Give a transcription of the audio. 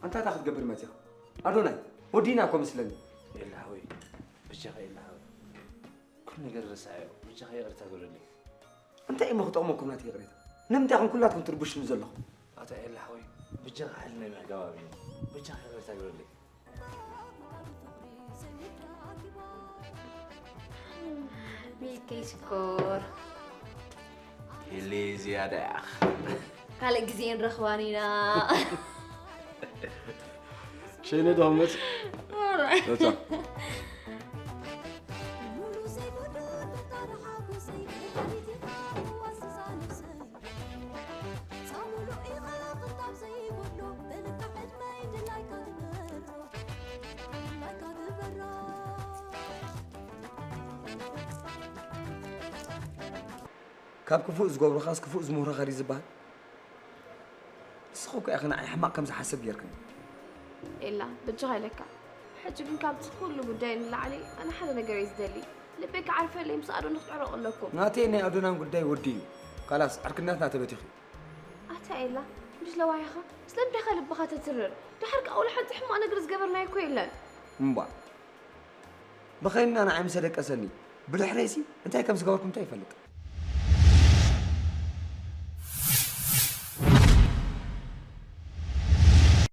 ኣንታ እንታይ ክትገብር መጺኻ? ኣዶናይ፣ ወዲና እኮ መስለኒ። ኤላ ሓወይ፣ ብጃኻ ኤላ ሓወይ። ኩሉ ነገር ረሳዓዮ። ብጃኻ ይቕርታ ግበረለይ። እንታይ እሞ ክጠቕመኩም ናተይ ይቕሬታ? ንምንታይ ኢኹም ኩላትኩም ትርብሹኒ ዘለኹም? ኣታ ኤላ ሓወይ፣ ብጃኻ ሕልናይ ምዕጋብ ኣብዩኒ። ብጃኻ ይቕርታ ግበረለይ። ሚልከይ ሽኮር ሄሊ ዝያዳ ያኽ ካልእ ግዜ ንረኽባን ኢና። ሸይነ ዶ መጽ ኦራይ። መጻ ካብ ክፉእ ዝገብሩኻስ ክፉእ ዝምህሩኻ ድዩ ዝበሃል? ንስኺ እኮ ኢኺ ንዓይ ሕማቕ ከም ዝሓስብ ጌርክኒ። ኤላ በጃኻ ኢለካ። ሕጂ ግን ካብቲ ኩሉ ጉዳይ ንላዕሊ ኣነ ሓደ ነገር እየ ዝደሊ። ልበይ ክዓርፈለይ ምስ ኣዶን ክትዕረቑ ኣለኩም። ናተይን ናይ ኣዶናን ጉዳይ ወዲኡ እዩ። ካላስ ዕርክነትና ተበቲኹ እዩ። ኣታ ኤላ ምሽ ለዋሂኻ ስለምንታይ ኢኻ ልብኻ ተትርር? ድሓር ከኣ ወላ ሓንቲ ሕማቕ ነገር ዝገበርናዮ እኮ የለን። እምቧ ብኸይንና ንዓይ ምስ ኣደቀሰኒ ብድሕረይሲ እንታይ ከም ዝገበርኩም እንታይ ይፈልጥ?